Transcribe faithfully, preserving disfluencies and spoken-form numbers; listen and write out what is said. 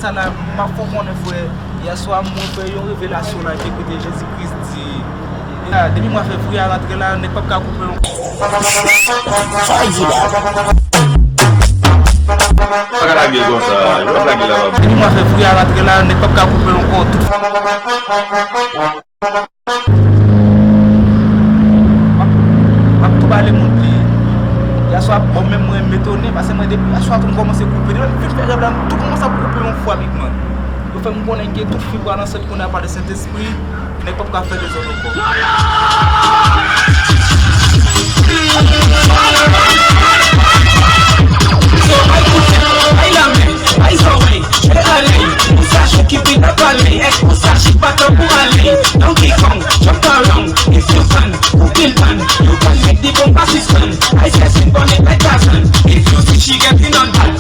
Sa la, m ap fè w konnen, frè, yèswa m wè yon revelasyon la ke kote Jezi Kris di, depi mwa fevriye a rantre la, nèg p ap ka koupe yon. Sa w di la? Pa ka lage konsa, yo p ap lage la. Depi mwa fevriye a rantre la, nèg p ap ka koupe yon kò. Tout M ap, m ap tou pale moun li. Yèswa, bon, menm mwen, m etone, paske mwen, depi yèswa, tou m kòmanse koupe. Depi m fin fè rèv la, m tou kòmanse ap koupe yon fwa, big man. Yo fè m konnen ke tout fibra nan sèt kounye a pa de Sentespri, nèg p ap ka fè dezòd ankò. Ay kote, ay lamen, ay zòrèy, jwe ale, pou sa chou ki pita pale, èk pou sa chik pa tan pou ale, Donkey Kong, jump around, if you can, ou pil tan, you can make the bomba sispann, I say sin pon it like Tarzan, if you see she getting on bad,